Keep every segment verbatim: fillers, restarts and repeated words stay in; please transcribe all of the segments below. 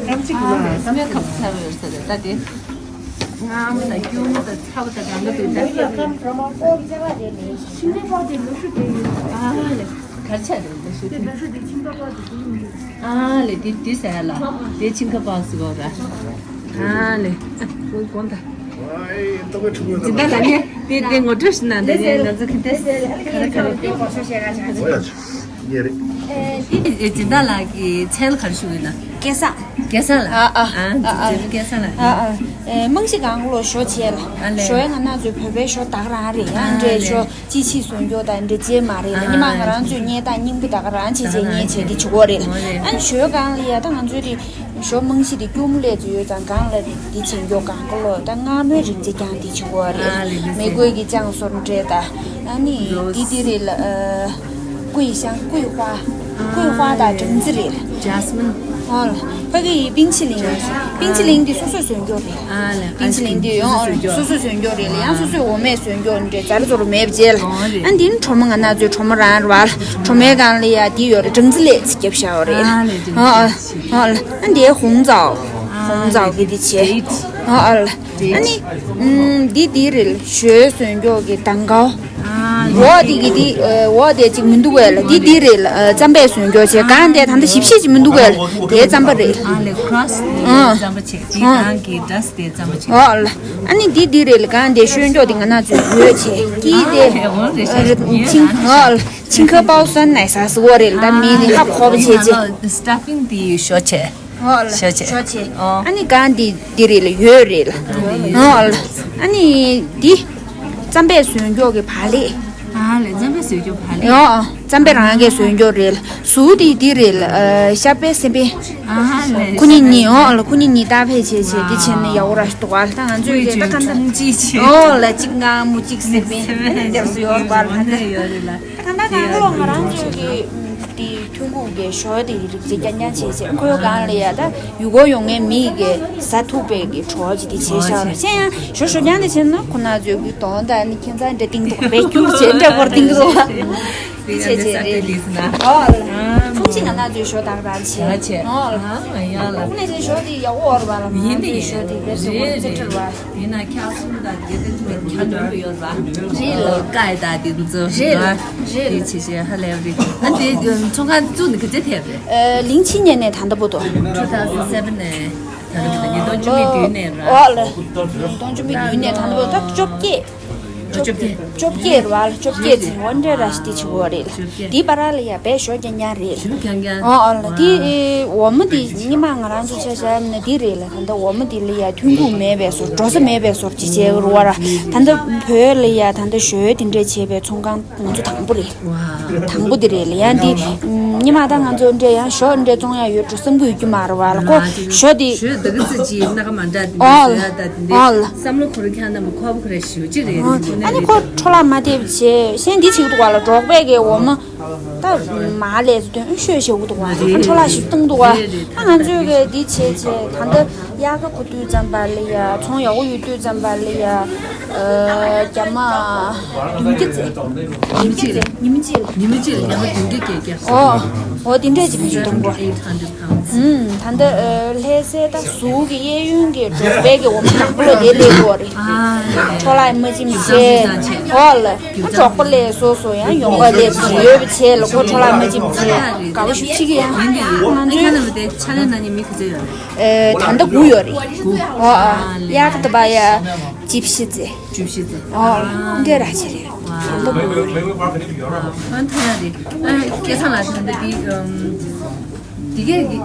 རམ་ཅིག་ལ་སམ་ཡ་ཁབ་ཚ་བའི་ཟེར་ད་དེ། ངའམ་དང་སྐྱུར་མོ་དང་ཚ་བ་དང་རང་ག་དུ་ད་ཤེས། ཨ་ལེ། གར་ཆ་རེད་ད་ཤེས། ཨ་ལེ། དེ་དེ་ཟེར་ལ། དེ་ཆིང་ཁ་པག་ཟེར་གོ་ད། ཨ་ལེ། ཨོ་དགོངས་ད། ཇི་ལྟར་ལ་ངས་དེ་དེ་ངོ་སྤྲོད་ཞིག་གནང་དེ་ངས་ང་ཚོ་གི་དེ་ག་རེ་ག་རེ། ཨེ། འཇི་ལྟར་ལགས་ཀྱི་མཚན་ག་རེ་ཞུ་གི་ན། སྐལ་བཟང་། སྐལ་བཟང་ལགས། ཨ་ཨ། ཨ་ཨ། འཇིགས་མེད་སྐལ་བཟང་ལགས། ཨ་ཨ། ཨེ། རྨང་གཞི་སྒང་ལོགས་ཞོ་བྱས་ལ། ཨ་ལས། ཞོ་ཡ་ང་རང་ཚོའི་བོད་པའི་ཞོ་ད་ག་རང་རེད། ཡང་འདྲའི་ཞོ་ཅི་ཕྱིས་བཟོ་མགྱོགས་དང་འདྲ་བྱེད་མ་རེད་ལ། ཉི་མ་ང་རང་ཚོའི་ཉལ་སྟངས་སྙིང་པོ་ད་ག་རང་བྱས་བྱས་ཉལ་བྱས་འདི་བྱེད་ཀྱི་ཡོད་རེད། ཨ་ནི་ཞོ་སྒང་ལ་ཡ་ད་ང་ཚོའི་དེ་ཞོ་རྨང་གཞི་དེ་སྐྱུར་མོ་ལས་ཚོ་ཡོད་ཙང་སྒང་ལ་འདི་བྱེད་མགྱོགས་སྒང་ག་ལོ་ད་མངར་མོའི་རིན་ཆེན་རྐྱང་འདི་བྱེད་ཀྱི་ཡོད་རེད། མི་རྒོད་ཀྱི་ལྕང་སོར་འདྲེ་ད། ཨ་ནི་འདི་འདི་རེད་ལ། ཨ། ཀུའི་ཤང་ཀུའི་ཧྭ། ཀུའི་ཧྭ་དང་སྦྲང་རྩི་རེད། ཇཱས་མིན། ཨོ་ལ། ཕ་གི་ཡི་པིང་ཆི་ལིང་། པིང་ཆི་ལིང་འདི་སོ་སོས་བཟོས་མགྱོགས་རེད། ཨ་ལ། པིང་ཆི་ལིང་འདི་ཡང་སོ་སོས་བཟོས་མགྱོགས་རེད་ལ། ཡང་སོ་སོས་འོ་མས་བཟོས་མགྱོགས་འདྲེ་ཛར་ཛོར་མེད་པ་བྱས་ལ། ཨ་འདི་ནི་གྲོ་མ་ང་ན་ཚོའི་གྲོ་མ་རང་རེད་བ་ལ། གྲོ་མའི་སྒང་ལ་ཡ་འདི་ཡོད་རེད། སྦྲང་རྩི་ལས་ཚིག་རྒྱབ་བཞག་ཡོད་རེད། ཨ་ལ། ཨོ་ཨོ་ལ། ཨ་འདི་ཧོང་ཙའོ། ཧོང་ཙའོ་གི་འདི་བྱས། ཨོ་ཨོ་ལ། ཨ་ནི། ཨུམ། འདི་འདི་རེད། ཞོའི་བཟོས་མགྱོགས་ཀྱི་དང་གའོ། འོག་འདི་གི་འདི། འོག་དེ་གཅིག་མི་འདུག་གས་ལ། འདི་འདི་རེད་ལ། རྩམ་པས་བཟོས་མགྱོགས་བྱས་གང་དེ་ད་ལྟ་ཞིབ་ཞིབ་ཅིག་མི་འདུག་གས་ལ། དེའི་རྩམ་པ་རེད། ཨ་ལེ། ཁྲོ་སི་དེའི་རྩམ་པ་བྱས། དེའི་གང་གི་ཌ་སི་དེའི་རྩམ་པ་བྱས། འོག་ལ། ཨ་ནི་འདི་འདི་རེད་ལ། གང་དེ་ཤོད་མགྱོགས་དེ་ང་ན་ཚོས་འོད་བྱས་ཀྱི་དེ། ཨ་ལེ། འོ་རེད་ཤག་ཆིང་། འོག་ལ། ཆིང་ཁ་པའོ་སོན་ནའི་ཟ་སི་འོ་རེད་ལ། ད་མི་ནི་ཧབ་ཁོག་པ་བྱས་བྱས། སི་ཊ་ཕིང་དེ་ཤོ་བྱས། ཨོ་ལ། ཤོ་ཆེ། ཤོ་ཆེ། ཨོ། ཨ་ནི་གང་འདི་འདི་རེད་ལ། ཡོད་རེད་ལ། ཨོ་ལ། ཨ་ནི་འདི་རྩམ་པས་བཟོས་མགྱོགས་ཀྱི་བག་ལེབ། ཨ་ལ། རྩམ་པས་བཟོས་མགྱོགས་བག་ལེབ། ཨོ། རྩམ་པས་རང་གིས་བཟོས་མགྱོགས་རེད་ལ། གཟུགས་འདི་འདི་རེད་ལ། ཨ། ཤ་པའི་སེམས་པའི། ཨ་ལ། ཁོ་གཉིས་གཉིས། ཨོ་ལ། ཁོ་གཉིས་གཉིས་ཏག་ཕེ་བྱས་བྱས་འདི་བྱས་ནས་ཡག་པོ་ར་ཞིག་འདུག་ག་ལ། ད་ང་ཚོས་དེ་ད་ག་འདྲ། ཅི་བྱས། ཨོ་ལ། གཅིག་མངར་མོ་གཅིག་སེམས་པའི་འདེབས་སུ་ཡོད་པ་ལ། ད་ད་ད་གང་ལོ་ང་རང་ཚོས་ཀྱི་དེ་ཐུན་ཁུག་གི་ཞོ་དེ་རིགས་ཅིག་རྐྱང་རྐྱང་བྱས་བྱས། ཁོའི་སྒང་ལ་ཡ་ད་ཡུལ་སྐོར་ཡོང་མཁན་མི་གི་ཟ་ཐུབ་པའི་གི་གྲོགས་ཅིག་དེ་བྱས་ཤག་ར། གཞན་ཡང་ཞོ་ཞོ་རྐྱང་དེ་བྱས་ན་ཁོ་ན་ཚོའི་གི་གདོང་དང་ནི་ཁྱད་མཚར་འདྲ་བཏིང་འདུག་པས་སྐྱུར་བྱས་འདྲ་སྐོར་བཏིང་འདུག་པ། དེ་བྱས་བྱས་རེད། ཨོ་ལ། ཚུགས་ཆེ་ང་ན་ཚོའི་ཞོ་དག་རང་བྱས། ཨོ་ལ། ཨ་ཡ་ལ། ཁོ་ནས་ཚོའི་ཞོ་དེ་ཡག་པོ་འོར་བ་ལ། ང་ཚོའི་ཞོ་དེ་བེད་སྤྱོད་འོར་ཚེ་ཁྲིར་བ། དེ་ན་ཁྱག་གསུམ་དང་དེ་དེ་ཚོ་ཁྱག་ནོར་བུ་ཡོད་ར། རེད་ལ། ཀའི་དང་དེ་ཚོ་རེད་ར། རེད། དེ་ཆེ་ཆེ་ཧ་ལས་རེད། ཨ་དེ་ཚོང་ཁང་བཙུགས་ནས་ག་ཚོད་ཐེབས་རེད། ཨ། ལིང་ཕྱི་ཉིན་ནས་ད་ལྟ་བར་དུ། two thousand seven ནས་ད་ལྟ་བར་དུ་ཉིས་སྟོང་བཅུ་མེད་བདུན་ནས་ར། ཨོ་ལ། ཉིས་སྟོང་བཅུ་མེད་བདུན་ནས་ད་ལྟ་བར་དུ་ད་བཅོ་བརྒྱད། བཅོ་བརྒྱད། བཅོ་བརྒྱད་རེད་བ་ལ། བཅོ་བརྒྱད་ཚེ་འོ་འདྲ་ར་ཞིག་དེ་བྱེད་དགོས་རེད། བཅོ་བརྒྱད། དེའི་བར་ལ་ཡ་བས་ཞོ་རྐྱང་རྐྱང་རེད། ཞོ་རྐྱང་རྐྱང་། ཨོ་ཨོ་ལ། དེ་འོ་མ་དེ་སྔོན་མ་ང་རང་ཚོ་ཆ་བཞག་ན་དེ་རེད་ལ། ད་ལྟ་འོ་མ་དེ་ལ་ཡ་ཐོན་ཁུངས་མེད་པའི་བཟོ་འགྲོ་ས་མེད་པའི་བཟོ་ཅིག་བྱས་རུ་བ་ར། ད་ལྟ་བོད་ལ་ཡ་ད་ལྟ་ཞོའི་དེ་འདྲ་བྱས་པའི་ཚོང་ཁང་ང་ཚོ་དང་པོ་རེད། དང་པོ་དེ་རེད་ལ། ཡང་དེ་སྔོན་མ་ད་ང་ཚོ་འདྲ་ཡང་ཞོ་འདྲ་བཙོང་ཡ་ཡོད་འགྲོ་བསམ་གྱི་ཡོད་ཀྱི་མ་རེད་བ་ལ། ཁོ་ཞོ་དེ། ཞོ་དེ་གི་ཙི་ཅི་སྣ་ཁ་མ་འདྲ་དེ་འདྲ་བཟོ་ཡ་ད་དེ་འདྲ་བསམ་བློ་འཁོར་ཁྱང་ན་མ་ཁོ་བ་ཁོ་རེ་ཞོ་ཅི་རེད། ཨ་ནི་ཁོ་འཕྲོ་བརླག་མ་ཐེབས་བྱས་གཞན་འདི་བྱེད་ཀྱི་འདུག་བ་ལ། འབྲོག་པའི་གི་འོ་མ། ད་མ་ལས་དོན་ཤོད་བྱེད་དགོས་འདུག་བ། རེད། འཕྲོ་བརླག་ཞིག་བཏང་འདུག་བ། རེད་རེད། ད་ང་ཚོས་གི་འདི་བྱས་བྱས་ད་ལྟ་དབྱར་ཁ་འགོ་དུས་ཙམ་པ་ལ་ཡ། ཚོང་ཡག་པོ་ཡོད་དུས་ཙམ་པ་ལ་ཡ། ཨ། རྒྱ་མ་བདུན་བརྒྱ་ཙམ། ཉིན་གཅིག་ལ། ཉིན་གཅིག་ལ། ཉིན་གཅིག་ལ་རྒྱ་མ་བདུན་བརྒྱ་བརྒྱད་བརྒྱ། ཨོ། ཨོ་དེ་འདྲས་ཅིག་གི་ཞུ་དང་པོ། Eight hundred pounds. ཨུམ། ད་ལྟ་ཨ། ལྷ་སའི་ད་གཟུགས་ཀྱི་གཡས་གཡོན་གྱི་འབྲོག་པའི་གི་འོ་མ་དང་པོ་ལ་དེ་སླེབས་ཡོད་རེད། ཨ། འཕྲོ་བརླག་མ་ཕྱིན་བྱས། ཨོ་ལ། ཨ་འབྲོག་པ་ལས་སོ་སོ་ཡང་ཡོང་པ་ལས་ཡོད་པ་བྱས་ལ་ཁོ་འཕྲོ་བརླག་མ་ཕྱིན་བྱས། དགའ་པོ་ཞིག་ཕྱི་གི་ཡང་། ཡིན་དེ་ཡིན། ང་ཚོའི་ཁ་ན་མི་དེ་ཕྱག་ལས་གནང་མཁན་མི་ག་ཚོད་ཡོད་རེད། ཨེ། ད་ལྟ་དགུ་ཡོད་རེད། དགུ། ཨོ་ཨ། ཨ་ལེ། གཡག་ད་བ་ཡ། བཅུ་བཞི་ཙམ། བཅུ་བཞི་ཙམ། ཨོ་ཨ། འདྲ་ར་ཅི་རེད། ད་ལྟ་དགུ་ཡོད་རེད། ཨ་མཐའ་ཡ་རེད། ཨ་སྐལ་བཟང་ལགས། ད་ལྟ་འདི་ཨམ། འདི་གས་ཀྱི་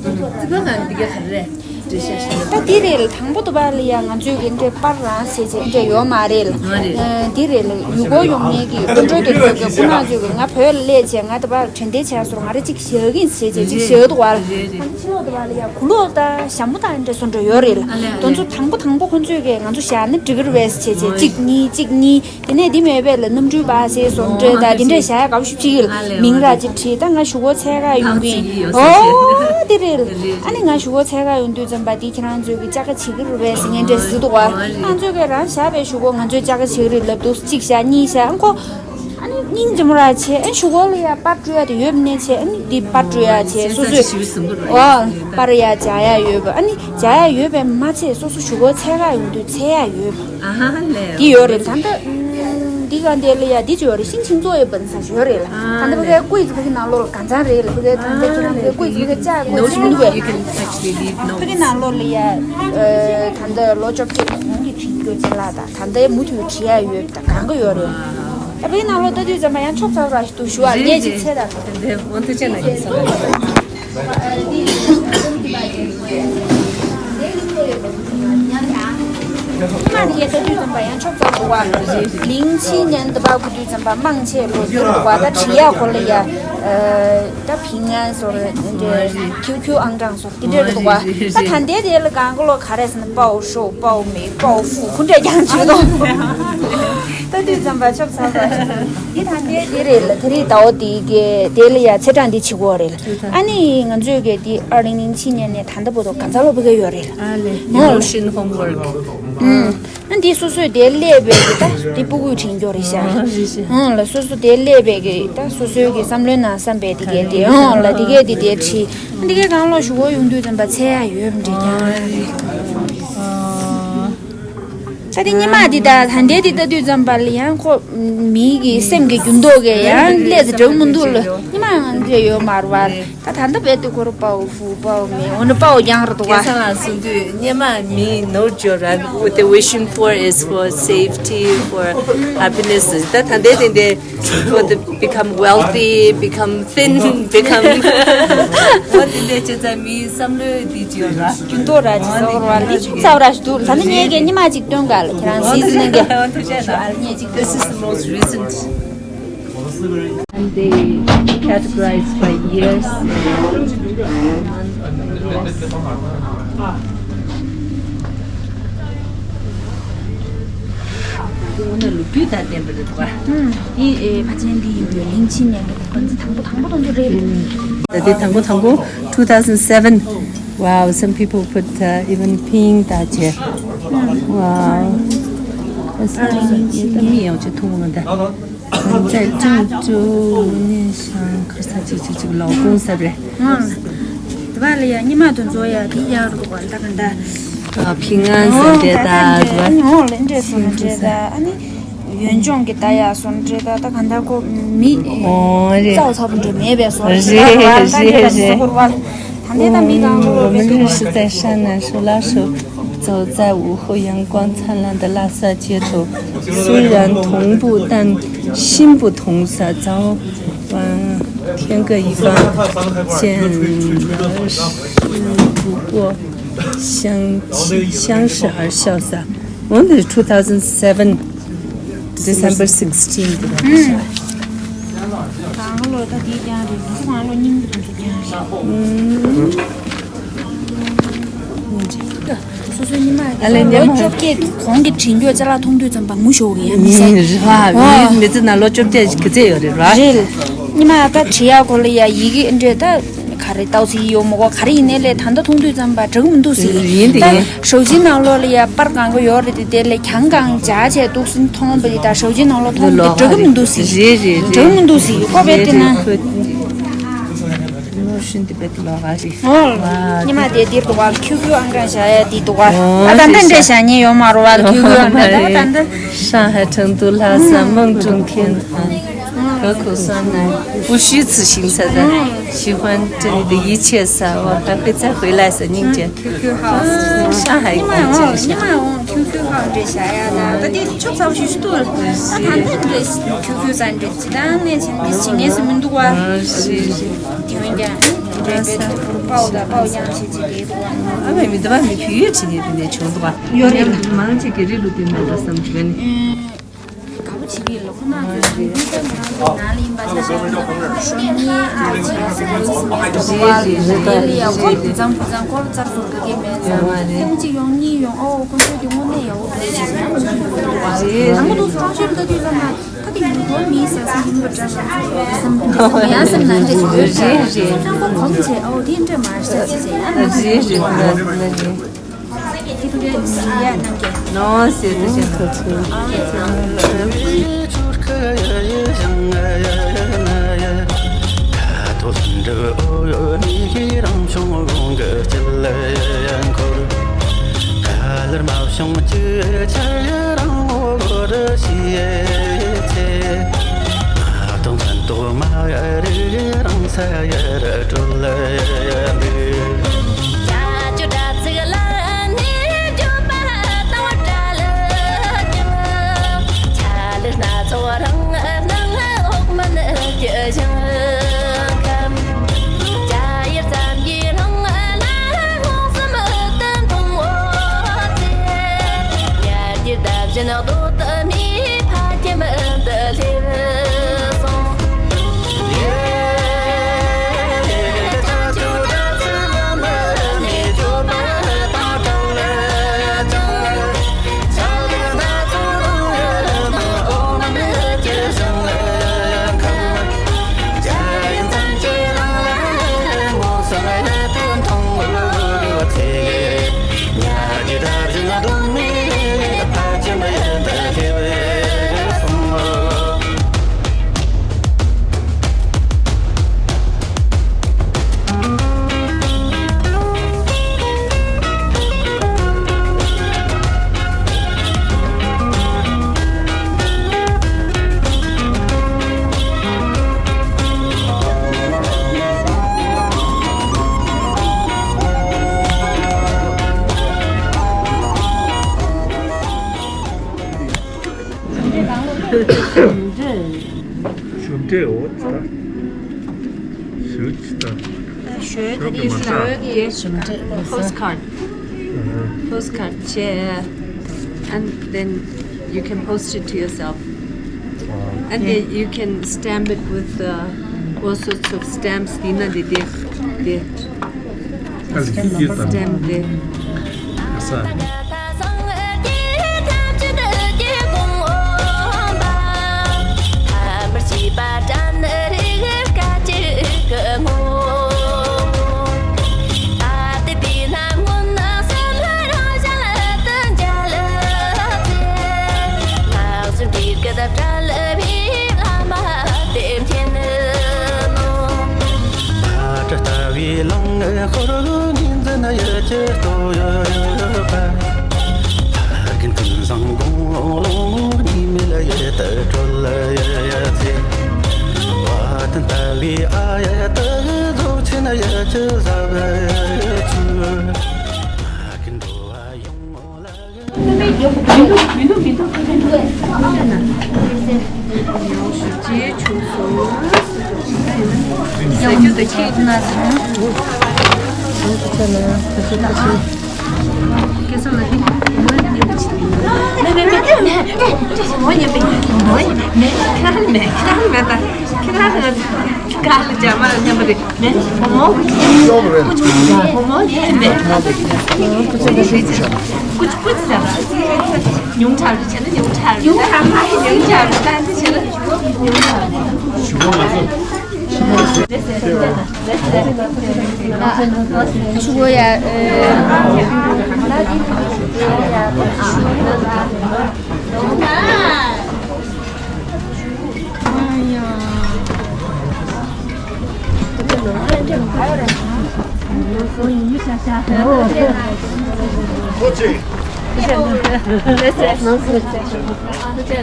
རྩིག་པ་གང་འདི་གས་ག་རེ་རེད། ད་འདི་རེད་ལ། དང་པོ་དུ་བ་ལ་ཡ་ང་ཚོའི་གི་འདྲེ་པར་རང་བྱས་བྱས་འདྲེ་ཡོད་མ་རེད་ལ། ཨ་རེད། ཨ་འདི་རེད་ལ། ཡུལ་སྐོར་ཡོང་མཁན་གི་སྐུ་མགྲོན་དེ་ཚོ་གི་སྐུ་ན་ཚོས་གི་ང་བོད་ལ་སླེབས་བྱས་ང་དུ་བ་དྲན་རྟེན་བྱས་སོང་། ང་རེ་གཅིག་བཞག་གིན་བྱས་བྱས་གཅིག་བཞག་འདུག་བ་ལ། རེད་རེད། ཕྱི་ལོགས་དུ་བ་ལ་ཡ་གུ་ལོག་ད་ཞྭ་མོ་དང་འདྲེ་སོ་འདྲ་ཡོད་རེད་ལ། ཨ་ལས། དེ་ཚོ་དང་པོ་དང་པོ་ཁོ་ཚོས་གི་ང་ཚོ་བཞག་ན་འགྲིག་གི་རེད་བས་བྱས་བྱས་གཅིག་གཉིས་གཅིག་གཉིས། དེ་ནས་འདི་མེད་པས་ལ་གནམ་གྲུའི་པར་ཟེར་སོང་འདྲ་དང་འདི་འདྲ་བཞག་ཡ་དགའ་པོ་ཞེ་པོ་ཅིག་ཡིན། ཨ་ལས། མིང་ར་ཅིག་བྲིས། ད་ང་གཞུག་གུ་འཚོལ་ག་ཡོང་གི་ཡིན། ཨོ་དེ་རེད་ལ། ཨ་ནི་ང་གཞུག་གུ་འཚོལ་ག་ཡོང་དུས་ཙམ་པ་འདི་ཁྱེད་རང་ཚོས་གི་ཅ་ག་བྱེད་ཀྱི་རེད་པས་ཟེར་མཁན་འདྲ་ཟེར་འདུག་བ། ཨ་ང་ཚོས་གི་རང་བཞག་པའི་གཞུག་གུ་ང་ཚོས་ཅ་ག་བྱེད་ཀྱི་རེད་ལབ་འདུག་གཅིག་བཞག་གཉིས་བཞག་ཨ་ཁོ། ཨ་ནི་སྙིང་རྗེ་མོ་ར་བྱས། ཨ་གཞུག་གུ་ལ་ཡ་པར་སྤྲོད་ཡ་དེ་ཡོད་པ་ནས་བྱས། ཨ་ནི་འདི་པར་སྤྲོད་ཡ་བྱས། སོ་སོས་ཨོ་པར་ཡ་སྦྱར་ཡ་ཡོད་པ། ཨ་ནི་སྦྱར་ཡ་ཡོད་པས་མ་ཚད་སོ་སོ་གཞུག་གུ་འཚོལ་ག་ཡོང་དུས་འཚོལ་ཡ་ཡོད་པ། ཨ་ཧ་ལས། འདི་ཡོད་རེད། ད་ལྟ་འདི་ག་འདི་ལ་ཡ་འདི་ཅིག་ཡོད་རེད། ཤིང་ཆེན་ཚོགས་ཡོད་པ་ནི་ས་ཞིག་ཡོད་རེད་ལ། ད་ལྟ་ཕ་གའི་ཀོས་ཕ་གི་ནང་ལོགས་ལ་གང་ཚང་རེད་ལ། ཕ་གའི་ད་ལྟ་ཁྱེད་རང་ཚོའི་ཀོས་ཕ་གའི་ལྕགས་ཀོས་ཚང་འདུག་པས། ཕ་གི་ནང་ལོགས་ལ་ཡ་ད་ལྟ་ལོ་བཅོ་བརྒྱད་གོང་གི་བྲིས་རྒྱུ་ཅིག་ལ། ད་ད་ལྟའི་མུ་མཐུད་བྲིས་ཡ་ཡོད། ད་གང་ག་ཡོད་རེད། ད་ཕ་གི་ནང་ལོགས་ལྟ་དུས་ཙམ་པ་ཡང་ཆོག་ཚ་བ་ར་ཞིག་འདུག་ཞུ་བ་ངས་ཅིག་ཚད་ད་དེ་འོན་ཏུ་ཅན་ན་གི་ས་ལ། ཉི་མ་དེ་ལྟ་དུས་ཙམ་པ་ཡང་ཆོག་ཚ་འདུག་བ། གླིང་ཕྱི་ཉིན་དུ་བ་དགོས་དུས་ཙམ་པ་མང་ཆེ་ལོ་རྒྱུས་འདུག་བ། ད་བྲིས་ཡག་སྐོར་ལ་ཡ། ད་ཕིང་ཨན་སོར་འདྲེ་ཁྱུ་ཁྱུ་ཨང་གྲངས་སོར་དེ་འདྲ་འདུག་བ། ད་ད་ལྟའི་དེ་ལ་གང་ག་ལོ་ག་རེ་ཟེར་ན་པའོ་ཧྲོ་པའོ་མེ་པའོ་ཧྥུ་ཁུ་འདྲ་རྐྱང་བྱོས་དང་། ལྟ་དུས་ཙམ་པ་ཆོག་ཚ་བ། འདི་ད་ལྟའི་དེ་རེད་ལ། དེ་རིང་ཟླ་བ་དེ་གའི་དེ་ལ་ཡ་ཚེས་གྲངས་འདི་བྱེད་དགོས་རེད་ལ། ཨ་ནི་ང་ཚོས་གི་འདི་ཨར་ལིང་ལིང་ཕྱི་ཉིན་ནས་ད་ལྟ་བར་དུ་གང་ཚ་ལོ་བུ་ག་ཡོད་རེད་ལ། ཨ་ལེ། Emotion homework. ཨུམ། ཨ་འདི་སོ་སོས་དེ་སླེབས་པའི་གི་ད་འདི་སྤུ་གུས་དྲན་རྒྱུ་རེད་ཤག་ཨ་རེད་ཤག་ཨང་ལ། སོ་སོ་དེ་སླེབས་པའི་གི་ད་སོ་སོའི་གི་བསམ་བློའི་ནང་བསམ་པའི་དེ་གས་དེ་ཨང་ལ་དེ་གས་དེ་དེ་བྲིས། ཨ་འདི་གས་གང་ལོ་གཞུག་གུ་ཡོང་དུས་ཙམ་པ་འཚོལ་ཡ་ཡོད་པ་འདྲ་ཀྱང་། ཨ་རེད། ཨ། ད་དེ་ཉི་མ་འདི་ད་ད་འདས་དེ་ལྟ་དུས་ཙམ་པ་ལ་ཡང་ཁོ་མིའི་གི་སེམས་ཀྱི་འགྱུར་ལྡོག་གི་ཡང་སླེབས་ཚེ་འགྲིག་མི་འདུག་ལ། ཉི་མ་འདི་ཡོད་མ་རེད་བ། ད་ད་ལྟ་བས་དུ་ཁོ་རུ་པའོ་ཧྥུ་པའོ་མེ་འོ་ན་པའོ་རྐྱང་རེད་འདུག་བ། སྐལ་བཟང་ལགས་གསུངས་དུས་སྔོན་མ་མིས་ནོར་འབྱོར་ར། What they wishing for is for safety, for happiness. ད་ད་ལྟའི་དེ་འདྲའི་for the become wealthy, become thin, become འོ་དེ་འདྲའི་བྱས་ཙང་མིའི་བསམ་བློའི་དེ་ཅི་ཡོད་ར། འགྱུར་ལྡོག་ར་ཅིག་བཟོ་བར་བ་འདི་ཆུང་ཚ་བ་ར་ཞིག་འདུག་ད་ནི་ངས་ཀྱི་ཉི་མ་ཅིག་སྟོན་ག་ལ། ཁྱེད་རང་གཟིགས་གཟིགས་གནང་གི། འོ་ཐུགས་རྗེ་གནང་། ངས་ཅིག་སྟོན། This is the most recent. And they categorize by years. འདི་འོ་ན་ལོ་རྒྱུས་དང་ལྡན་པ་རེད་པ། ཨུམ། འདི་ཨེ་ཕ་ཆེན་འདི་ཡིན་པས་ལིང་ཆི་ཉན་གི་དང་པོ་དང་པོ་དང་པོ་རེད། འདི་དང་པོ་དང་པོ་two thousand seven. Wow, some people put uh, even pink that here. Wow. 二零零七年。 ཨང་། དེ་བ་ལ་ཡ་ཉི་མ་དུ་འཛོ་ཡ་དེ་ཡག་རུ་བ་ད་ག་འདྲ། ཨ་ཕིང་ཨན་ཟེར་དེ་ད་རུ་བ། ཨ་ནི་འོ་ལེ་འདྲེ་སོ་ལེ་འདྲེ་ད་ཨ་ནི་ཡོན་ལྗོངས་ཀྱི་ད་ཡ་སོ་འདྲེ་ད་ད་ག་འདྲ་ཁོ་མི་ཨོ་རེད། ཙའོ་ཚ་པོ་འདྲེ་མེད་པའི་སོ་རེད་རེད་རེད་རེད། ད་འདྲེ་ད་ད་འདྲེ་ད་མི་གང་གོ་བའི་ཏུ་བ། 我们认识在山南树拉手，走在午后阳光灿烂的拉萨街头，虽然同步，但心不同。 天各一方，见了不过相亲，相视而笑撒。 Only two thousand seven, December sixteen. གང་ལོ་ད་དེ་རྐྱང་རེད། ང་ཚོ་གང་ལོ་སྙིང་པོ་དང་ཚོ་རྐྱང་རེད། སོ་སོའི་ཉི་མ་ཨ་ལེ་ཉི་མ་ལོ་བཅོ་བརྒྱད་གོང་གི་དྲན་རྒྱུ་ཅ་ལག་མཐོང་དུས་ཙམ་པ་ངུ་ཤོར་གི་ཡ་མི་ཟེར། རེད་བ། མི་ཚེ་ནང་ལོ་བཅོ་བརྒྱད་གི་ཚད་ཡོད་རེད་བ། རེད། ཉི་མ་ད་བྲིས་ཡག་སྐོར་ལ་ཡ་ཡི་གེ་འདྲེ་ད་ག་རེ་ཏའོ་ཚི་ཡོད་མོ་གོ་ག་རེ་ཡིན་ནའི་ལས་ད་ལྟ་མཐོང་དུས་ཙམ་པ་འགྲིག་མི་འདུག་ཟེར། ཡིན་དེ་ད་ཡིན། ཞའོ་ཅིན་ནང་ལོགས་ལ་ཡ་པར་གང་ག་ཡོད་རེད་དེ་དེ་ལས་གྱང་གང་སྦྱར་བྱས་འདུག་ཟིན་མཐོང་བ་དེ་ད་ཞའོ་ཅིན་ནང་ལོགས་མཐོང་དེ་འགྲིག་མི་འདུག་ཟེར། རེད་རེད་རེད། འགྲིག་མི་འདུག་ཟེར་ཁོ་བས་དེ་ན། ནོ་ཤིན་དེ་བེད་ལོ་ག་རེད། ཨོ། ཉི་མ་དེ་དེར་དུ་བ་ལ་ཁྱུ་ཁྱུ་ཨང་གྲངས་བཞག་ཡ་དེ་དུ་བ། ཨོ། ཨ་ད་འདི་འདྲས་བཞག་ཉེ་ཡོད་མ་རུ་བ་ལ་ཁྱུ་ཁྱུ་ཨང་གྲངས་ད་ད་འདི། 上海成都拉萨梦中天堂。何苦酸呢？不虚此行才的，喜欢这里的一切撒哇，还会再回来撒，宁姐。Q Q号。上海公司。你们用 Q Q号这啥呀？那到底就早就去多了。那他那个 Q Q三这几单那钱的今年是没多啊。是是。因为这样，这个报的报样去几个多。啊，没没得吧，没体育之年的那穷的吧。有点忙，这个日路对面的什么之类的。嗯。 དགའ་པོ་བྱེད་ཀྱི་ལོ། ཁོ་ན་ཚོས་ཡང་སྙིང་རྗེ་མ་ནང་ལ་ཡིན་པ་ཆ་ཆ་ཡིན་ན་ཤོག་ངའི་ང་ཚོའི་སེམས་ལ་ཡ་ཁོ་བུ་ཚང་བུ་ཚང་སྐོར་རྩར་བཟོ་དགོས་ཀྱི་མེད་ཙང་ཐེངས་གཅིག་ཡོང་གཉིས་ཡོང་། ཨོ་ཁོ་ཚོས་ཀྱི་དངོས་གནས་ཡག་པོ་འདུག་ཟེར་ཡང་ཡང་ཁོ་ཚོས་རང་གི་འདུག་སེ་རང་ཤོད་ལྟ་དུས་ཙམ་ན་ད་དེ་ཡོང་ཁོ་མིའི་ཟ་ས་ཡིན་པ་འདྲ་ང་ཚོ་བསམ་གྱི་མེད་ཡང་སེམས་ནང་འདྲ་ཞིག་རེད་རེད་རེད། ཡང་ཁོ་གོམས་བྱས་ཨོ་དེ་འདྲ་མ་རེད་ཟེར་ཡང་ན་རེད་རེད་རེད། ནོ་སེ་དུ་ཤེས་ན། ཅ་ཅོ་སྒྲ་ཚིག་ལ་ནི་བརྗོད་པ་དང་བྲལ་ཀྱང་། ཆ་ལུགས་སྣ་ཚོགས་རང་སྣང་འོག་མིན་གྱི་ཞིང་ཁམས། བྱ་ཡུལ་ཙམ་གྱི་སྣང་ལ་མངོན་སུམ་དུ་མཐོང་བ་དེ། ཉ་རྒྱུད་བདག་བཞིན་གདོད་མའི་ཕ་ཁྱིམ་དུ་སླེབས་སོང་། ཞུ་འབྲས་འོ་ཙི་ད། ཞུ་ཙི་ད། ཞུ་ད་ནི་ཞུ་གི་ཞུ་འབྲས་postcard. Postcard བྱས། And then you can post it to yourself. And then you can stamp it with uh, all sorts of stamps. དེ་ན་དེ་དེ་དེ། ཨ་ལི་ཀི་ཀི་དང་། སྟེམ་དེ། ཨ་ས། ལ་ལ་ལ་ལ། ལྷ་ཁྲ་ལྟ་བུའི་ལང་ངེ་འཁོར་ལོ་ཉིན་འཛིན་ཡུལ་གྱི་སྟོད་ཡོད་པ། ཕ་རྒན་ཀུན་བཟང་དགུང་ལོ་ཉི་མའི་ཡུལ་དུ་གྲོལ་ཡོད་ཚེ། བ་དན་ལྟ་བུའི་ཨ་ཡ་དུ་རྫོགས་ཆེན་ཡུལ་གྱི་ཟབ་ཆོས། ཕ་རྒན་འགྲོ་བ་ཡོངས་ལ། ཉུང་དྲགས་རེད་བྱས་ན་ཉུང་དྲགས་རེད། ཉུང་དྲགས་མ་རེད། ཉུང་དྲགས་རེད། ད་འདི་བྱས་ན་ཉུང་དྲགས་རེད། ཆུ་བོ་ཡ། ཨ་ཡ། རྣམ་ཐར་བྱེད་འོ། རྣམ་ཐར་བྱེད་འོ།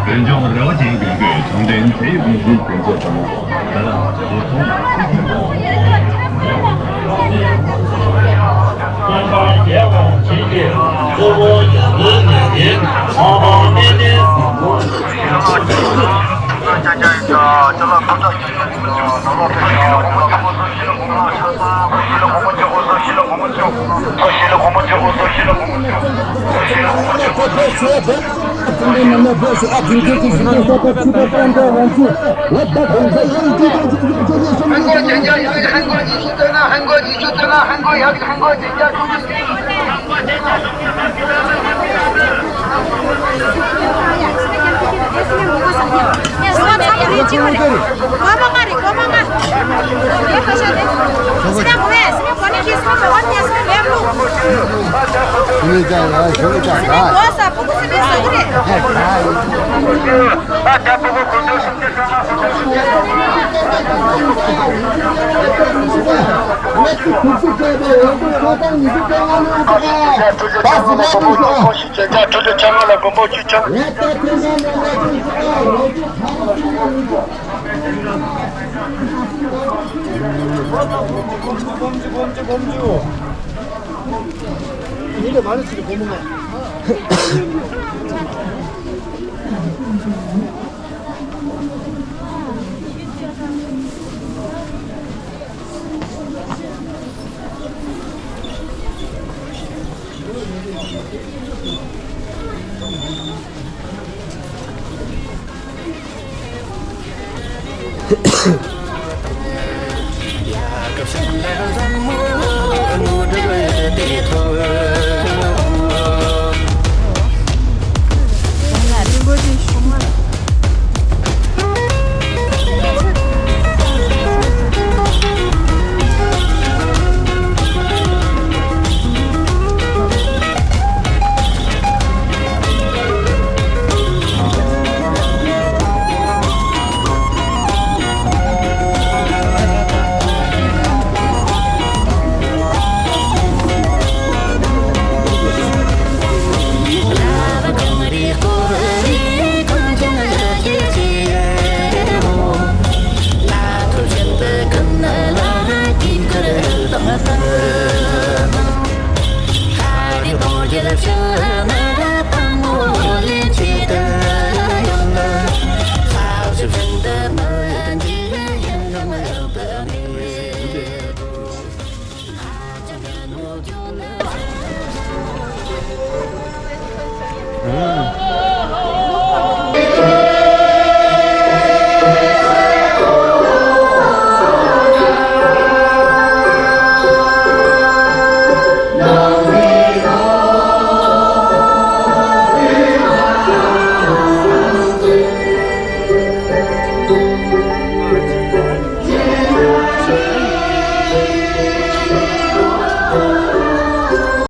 བོད་ལྗོངས་རེ་བ་ཅན་ཀུན་གྱི་གྲུབ་འབྲས་དེའི་དབུ་འཛིན་དོན་ཚན་དང་། ད་ལ་བོད་དོན་ལ་ཚིག་གི་དང་། ཀུན་སྤངས་རྒྱལ་དབང་ཆེ་རྒྱལ་གཙོ་བོ་ཡབ་སྲས་ལས་ལྡན་ཚོགས་དཔོན་དཔལ་ལྡན་སྲིན་པོ།